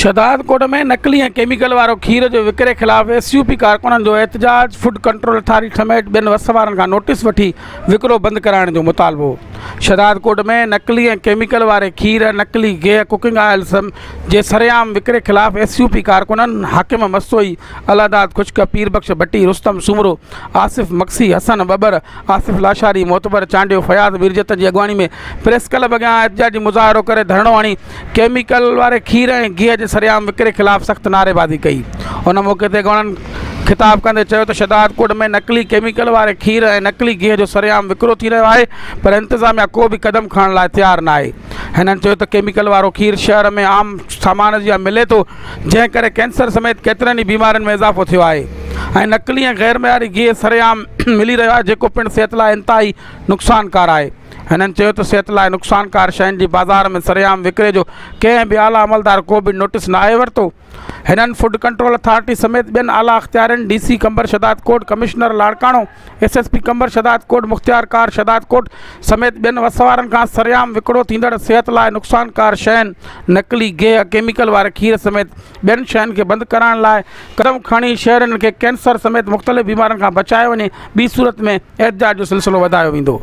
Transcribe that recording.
شهدادڪوٽ ۾ نقلي ۽ ڪيميڪل وارو کير جي وڪري خلاف ايس يو پي ڪارڪنن جو احتجاج، فوڊ ڪنٽرول اٿارٽي سميت ٻين وس وارن کان نوٽيس وٺي وڪرو بند ڪرائڻ جو مطالبو. شهدادڪوٽ ۾ نقلي ۽ ڪيميڪل واري کير، نقلي گيهه، ڪوڪنگ آئل جي سرعام وڪري خلاف ايس يو پي ڪارڪنن حاڪم مستوئي، الهداد خشڪ، پير بخش ڀٽي، رستم سومرو، آصف مگسي، حسن ٻٻر، آصف لاشاري، معتبر چانڊيو، فياض ميرجت جي اڳواڻي ۾ پريس ڪلب اڳيان احتجاجي مظاهرو ڪري ڌرڻو هڻي ڪيميڪل واري کير ۽ گيهه جي سرعام وڪري خلاف سخت نعريبازي ڪئي. ان موقعي تي اڳواڻن خطاب ڪندي چيو ته شهدادڪوٽ ۾ نقلي ڪيميڪل واري کير ۽ نقلي گيهه جو سرعام وڪرو ٿي رهيو آهي پر انتظاميا ڪو به قدم کڻڻ لاء تيار ناهي. هنن چيو ته ڪيميڪل وارو کير شهر ۾ عام سامان جيان ملي ٿو جنهن ڪري ڪينسر سميت ڪيترن ئي بيمارين ۾ اضافو ٿيو آهي ۽ نقلي ۽ غير معياري گيهه سرعام ملي رهيو آهي جيڪو پڻ صحت لاء انتهائي نقصانڪار آهي. هنن چيو ته صحت لاء نقصانڪار شين جي بازار ۾ سرعام وڪري جو ڪنهن به اعليٰ عملدار ڪو به نوٽيس ناهي ورتو. هنن فوڊ ڪنٽرول اٿارٽي سميت ٻين اعليٰ اختيارين D C Qambar Shahdadkot, commissioner Larkana, S S P Qambar Shahdadkot, مختيارڪار شهدادڪوٽ سميت ٻين وس وارن کان سرعام وڪرو ٿيندڙ صحت لاء نقصانڪار شين، نقلي گيهه، ڪيميڪل واري کير سميت ٻين شين کي بند ڪرائڻ لاء قدم کڻي شهرين کي ڪينسر سميت مختلف بيمارين کان بچايو وڃي ٻي صورت ۾ احتجاج جو سلسلو وڌايو ويندو.